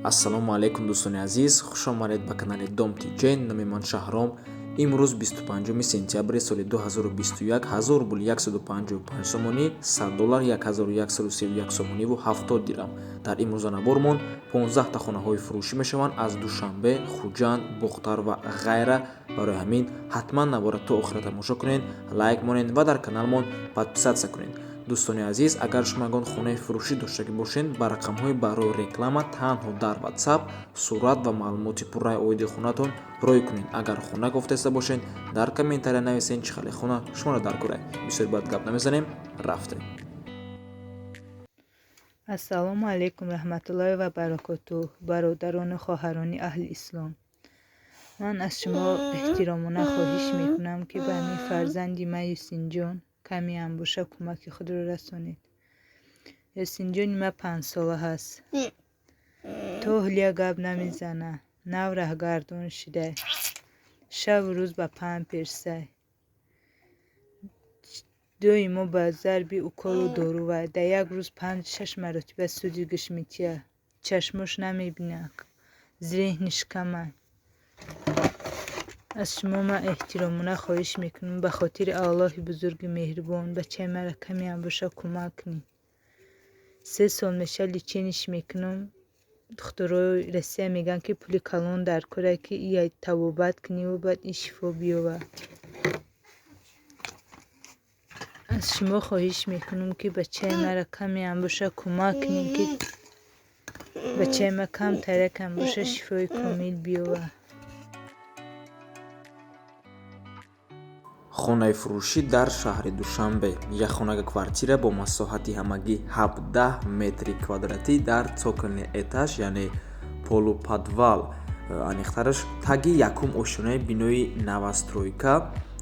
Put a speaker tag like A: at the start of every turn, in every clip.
A: Ассалому алайкум, дӯстони азиз, хуш омадед ба канали Дом ТЖ. Номи ман Шаҳром. Имрӯз 25 сентябри соли 2021, 1000 рубл 155 сомонӣ, 100 доллар 1131 сомониву 70 дирам. Дар имрӯза набормон 15 та хонаҳои фурӯшӣ мешаванд аз Душанбе, Хуҷанд, Бохтар ва ғайра. Барои ҳамин ҳатман навора то охира тамошо кунед, лайк монед ва дар каналмон подписаться кунед. Дӯстони азиз, агар шумо ягон хонаи фурӯшӣ доштагӣ бошед, ба рақамҳои барои реклама танҳо дар WhatsApp сурат ва маълумоти пурраи оиди хонатон рой кунед. Агар хона гуфтаиста бошед, дар комментария нависед, чӣ хеле хона шуморо дар кора. Бисёр бад гап намезанем, рафтем.
B: Ассалому алайкум раҳматуллоҳи ва баракотуҳ, бародарону хоҳарони аҳли ислом. Ман аз шумо эҳтиромона хоҳиш мекунам, ки ба ҳамин фарзанди ман Юсинҷон камеам боша кӯмаки худро расонед. Ёсинҷони ман 5-сола ҳаст, то ҳолия гап намезана, нав раҳгардон шидай, шаву рӯз ба памперсай, доимо ба зарби уколу дору вай, дар як рӯз 5-6 маротиба суди гӯш метия, чашмош намебинад, зеҳниш камай. Аз шумо ман эҳтиромона хоҳиш мекунам, ба хотири Аллоҳи бузурги меҳрубон бачаи маро камеам боша кӯмак кунед. 3 сол меша лечение ш мекунам. Духтурои Россия мегӯянд, ки пули калон дар кора, ки ия табобат куниву баъд ин шифо биёвад. Аз шумо хоҳиш мекунам, ки бачаи маро камеам боша кӯмак кунед, ки бачаи ман камтаракам боша шифои комил биёвад.
A: Хонаи фурӯшӣ дар шаҳри Душанбе, як хонага квартира бо масоҳати ҳамагӣ 17 метри квадратӣ дар цокольный этаж, яъне полуподвал, аниқтараш таги якум ошёнаи бинои новостройка.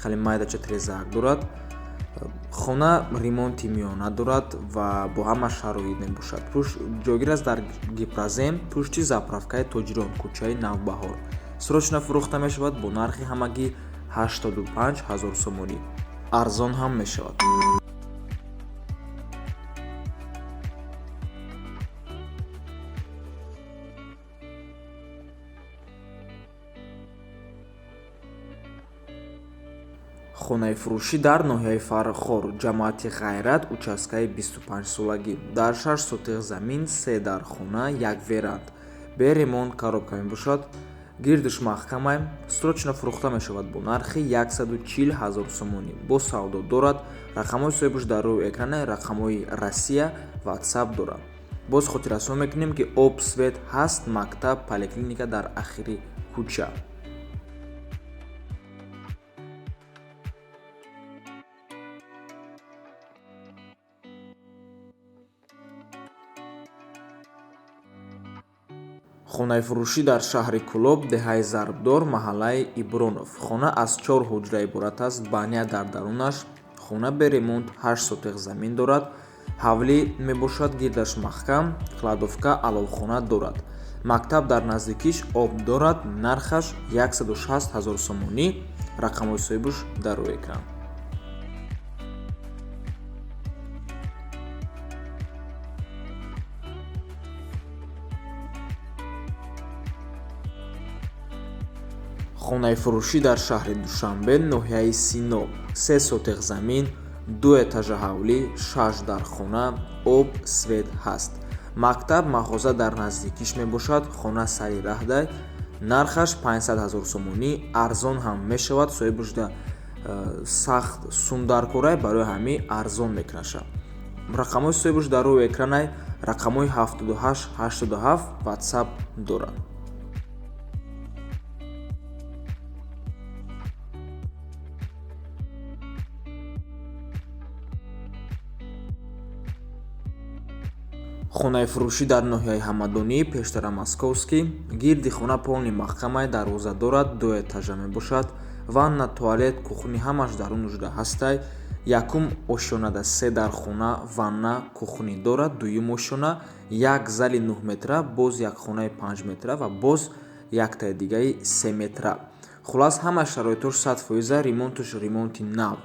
A: Хеле майдача трезаак дорад. Хона ремонти миёна дорад ва бо ҳама шароит мебошад. Ҷойгир аст дар Гипрозем, пушти заправкаи Тоҷирон, кӯчаи Навбаҳор. Срочно фурӯхта мешавад бо нархи ҳамагӣ 85 ҳазор сомонӣ, арзон ҳам мешавад. Хонаи фурӯшӣ дар ноҳияи Фархор, ҷамоати Ғайрат, участкаи 25-солагӣ, дар 6 сотиқ замин, се дархона, як веранд, бе ремонт, коробка мебошад, гирдиш маҳкамай. Срочно фурӯхта мешавад бо нархи 140 ҳазор сомонӣ, бо савдо дорад. Рақамҳои соҳибаш дар рӯи экране, рақамҳои Россия, WhatsApp дорад. Боз хотиррасон мекунем, ки об, свет ҳаст, мактаб, поликлиника дар ахири кӯча. Хонаи фурӯшӣ дар шаҳри Кӯлоб, деҳаи Зарбдор, маҳаллаи Ибронов. Хона аз чор ҳуҷра иборат аст, баня дар дарунаш. Хона бе ремонт, 8 сотиқ замин дорад, ҳавлӣ мебошад, гирдаш маҳкам, кладовка, аловхона дорад, мактаб дар наздикиш, об дорад. Нархаш 160 ҳазор сомонӣ. Рақамҳои соҳибаш дар рӯи экран. Хонаи фурӯшӣ дар шаҳри Душанбе, ноҳияи Сино, се сотиқ замин, ду этажа ҳавлӣ, шаш дархона, об, свет ҳаст, мактаб, мағоза дар наздикиш мебошад. Хона сари раҳдай, нархаш 500 ҳазор сомонӣ, арзон ҳам мешавад. Соҳибашда сахт сумдаркорай, барои ҳамин арзон мекунаша. Рақамҳои соҳибаш дар рӯи экранай, рақамҳои 78 87, WhatsApp дорад. Хонаи фурӯшӣ дар ноҳияи Ҳамадонӣ, пештара Московский. Гирди хона полный маҳкамай, дарвоза дорад, ду этажа мебошад, ванна, туалет, кухни ҳамаш дар он ужда ҳастай. Якум ошёнада се дархона, ванна, кухни дорад, дуюм ошёна як зали 9 метра, боз як хонаи 5 метра ва боз яктаи дигаи 3 метра. Хулас, ҳама шароитош 100%, ремонташ ремонти нав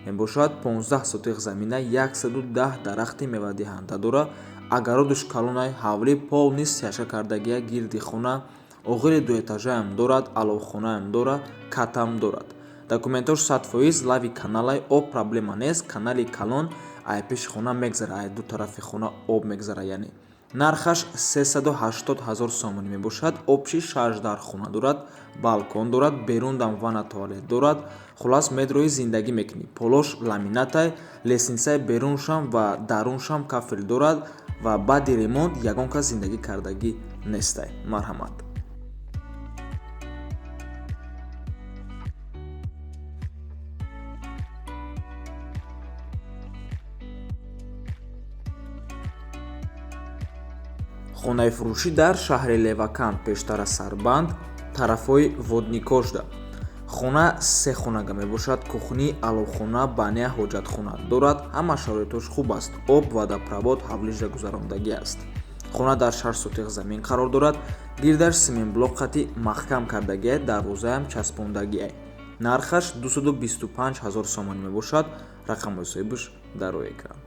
A: мебошад. 15 сотиқ замина, 110 дарахти мевадиҳанда дорад. Огородуш калонай, ҳавлӣ полный стяжка кардагия гирди хона, оғили дуэтажаам дорад, аловхонаам дорад, катам дорад. Документош 100% лави каналай, об проблема нест, канали калон ай пеши хона мегзара, ай ду тарафи хона об мегзара яъне. Нархаш 380 000 сомонӣ мебошад. Общий 6 дар хона дорад, балкон дорад, берундам ванна туалет дорад. Хулас медрои зиндагӣ мекунӣ. Полош ламинатай, лестницаи беруншам ва даруншам кафел дорад ва баъди ремонт ягон кас зиндагӣ кардагӣ нестай. Марҳамат. Хонаи фурӯшӣ дар шаҳри Леваканд, пештара Сарбанд, тарафҳои Водникошда. Хона се хонага мебошад, кухни, аловхона, баня, ҳоҷатхона дорад. Ҳама шароитош хуб аст. Об, водопровод ҳавлижда гузарондагӣ аст. Хона дар 6 сотиқ замин қарор дорад. Гирдаш сементблок қати маҳкам кардагиай, дарвозаам часпондагиай. Нархаш 225 000 сомонӣ мебошад. Рақамҳои соҳибаш дар рӯи экран.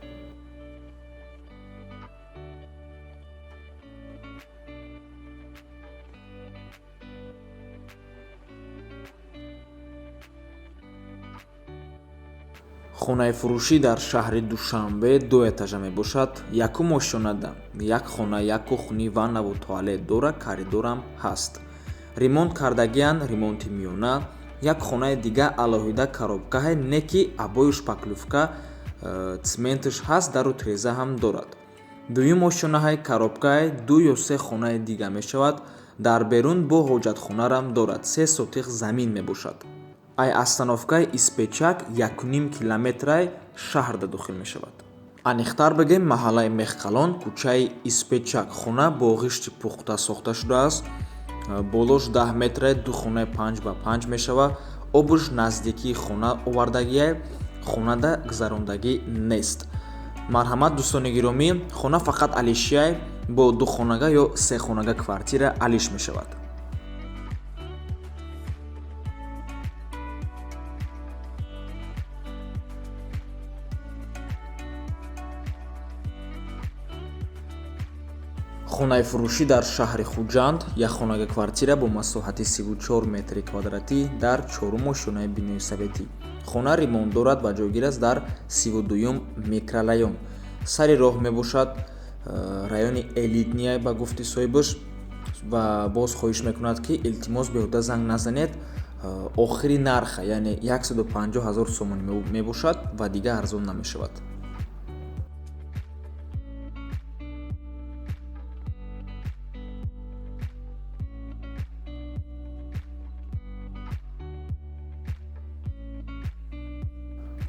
A: Хонаи фурӯшӣ дар шаҳри Душанбе ду этажа мебошад. Якум ошёнада як хона, як кухни, ваннаву туалет дорад, коридорам ҳаст. Ремонт кардагиан, ремонти миёна. Як хонаи дига алоҳида коробкаҳе, не ки обою шпаклёвка, цементаш ҳаст, дару тиреза ҳам дорад. Дуюм ошёнаҳаи коробкаи ду ё се хонаи дига мешавад. Дар берун бо ҳоҷатхонарам дорад. 3 сотиқ замин мебошад. Ай остановкаи Испечак 1,5 километрай шаҳрда дохил мешавад. Аниқтар бигем, маҳаллаи Мехқалон, кӯчаи Испечак. Хона бо ғишти пухта сохта шудааст. Болош 10 метрай, ду хонаи 5 ба 5 мешавад. Обуш наздикии хона овардагиай, хонада гузарондагӣ нест. Марҳамат дӯстони гиромӣ, хона фақат алишияй, бо ду хонага ё се хонага квартира алиш мешавад. Хонаи фурӯшӣ дар шаҳри Хуҷанд, як хонага квартира бо масоҳати 34 метри квадратӣ дар чорум ошёнаи бинои советӣ. Хона ремонт дорад ва ҷойгир аст дар 32-юм микрорайон. Сари роҳ мебошад, райони элитния ба гуфти соҳибаш, ва боз хоҳиш мекунад ки илтимос беҳуда занг назанед. Охири нарха, яъне 150 000 сомонӣ мебошад ва дигар арзон намешавад.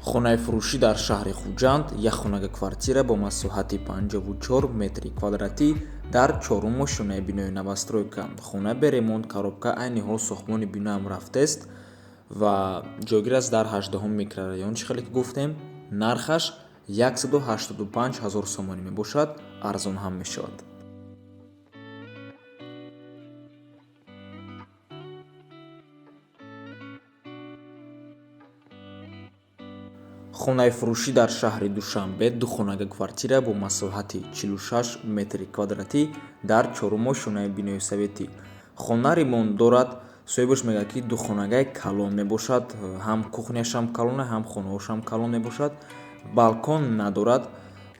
A: Хонаи фурӯшӣ дар шаҳри Хуҷанд, як хонага квартира бо масоҳати 54 метри квадратӣ дар чорум ошёнаи бинои новостройка. Хона бе ремонт, коробка, айни ҳол сохтмони биноам рафтест ва ҷойгир аст дар 18 микрорайон, чӣ хеле ки гуфтем. Нархаш 185 000 сомонӣ мебошад, арзон ҳам мешавад. Хонаи фурӯшӣ дар шаҳри Душанбе, ду хонага квартира бо масоҳати 46 метри квадратӣ дар чорум ошёнаи бинои советӣ. Хона ремонт дорад. Соҳибаш мегӯяд ки ду хонагаи калон мебошад, ҳам кухняшам калона, ҳам хонаҳошам калон мебошад. Балкон надорад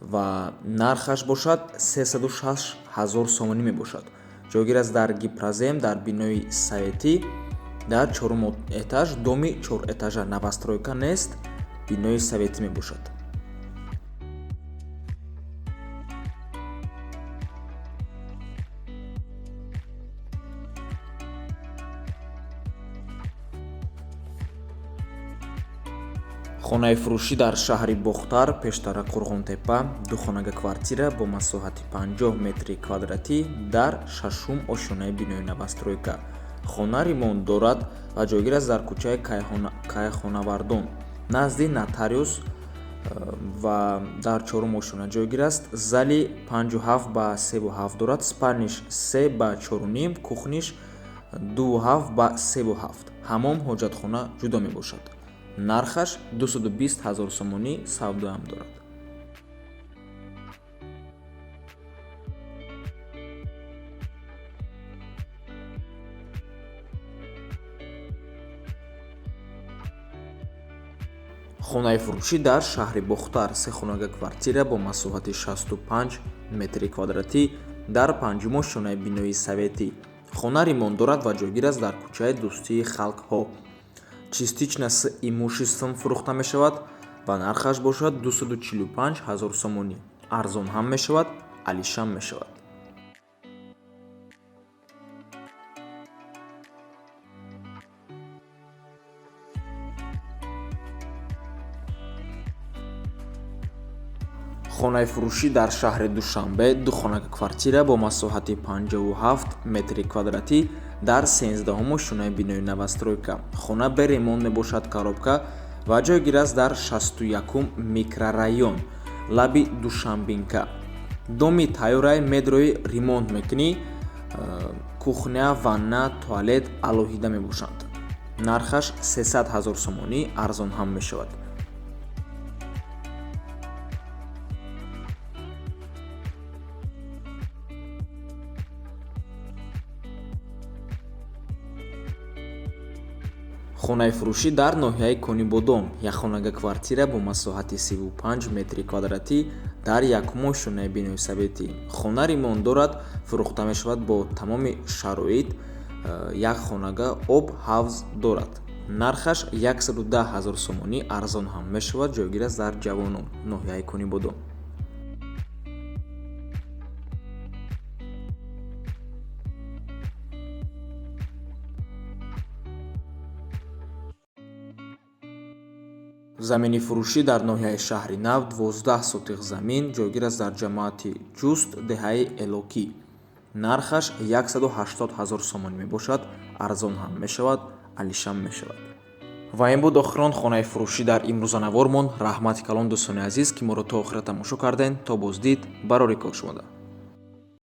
A: ва нархаш бошад 306 000 сомонӣ мебошад. Ҷойгир аст дар Гипрозем, дар бинои советӣ, дар чорум этаж, доми чор этажа, новостройка нест, бинои советӣ мебошад. Хонаи фурӯшӣ дар шаҳри Бохтар, пештара Қурғонтепа, ду хонага квартира бо масоҳати 50 метри квадратӣ дар шашум ошёнаи бинои новостройка. Хона ремонт дорад ва ҷойгир аст дар кӯчаи Кайхонавардон, назди нотариус ва дар чорум ошёна ҷойгир аст. Зали 57 ба 3,7 дорад, спальниш 3 ба 4,5, кухниш 2,7 ба 3,7. Ҳамом, ҳоҷатхона ҷудо мебошад. Нархаш 220 000 сомонӣ, савдоам дорад. Хонаи фурӯшӣ дар шаҳри Бохтар, сехонага квартира бо масоҳати 65 метри квадратӣ дар панҷумо шонаи бинои советӣ. Хона ремонт дорад ва ҷойгир аст дар кӯчаи Дӯстии халқҳо. Частично с имуществом фурӯхта мешавад ва нархаш бошад 245 000 сомонӣ. Арзон ҳам мешавад, алишам мешавад. Хонаи фурӯшӣ дар шаҳри Душанбе, духонага квартира бо масоҳати 57 метри квадратӣ дар 13-ҳумо шонаи бинои новостройка. Хона бе ремонт мебошад, коробка ва ҷойгир аст дар 61-ум микрорайон, лаби Душанбинка. Доми тайёрай медрои ремонт мекунӣ, кухня, ванна, туалет алоҳида мебошанд. Нархаш 300 000 сомонӣ, арзон ҳам мешавад. Хонаи фурӯшӣ дар ноҳияи Конибодом, якхонага квартира бо масоҳати 35 метри квадратӣ дар якумо шонаи бинои советӣ. Хона ремонт дорад, фурӯхта мешавад бо тамоми шароит, як хонага об ҳавз дорад. Нархаш 110 000 сомонӣ, арзон ҳам мешавад, ҷойгир аст дар Ҷавонон, ноҳияи Конибодом. Замини фурӯшӣ дар ноҳияи Шаҳри Нав, 12 сотих замин, ҷойгир аст дар ҷамоати Ҷуст, деҳаи Элокӣ. Нархаш 180 000 сомонӣ мебошад, арзон ҳам мешавад, алишам мешавад. Ва ин буд охирон хонаи фурӯшӣ дар имрӯза навормон. Раҳмати калон, дӯстони азиз, ки моро то охира тамошо кардем. То боздид, барори кор шумода.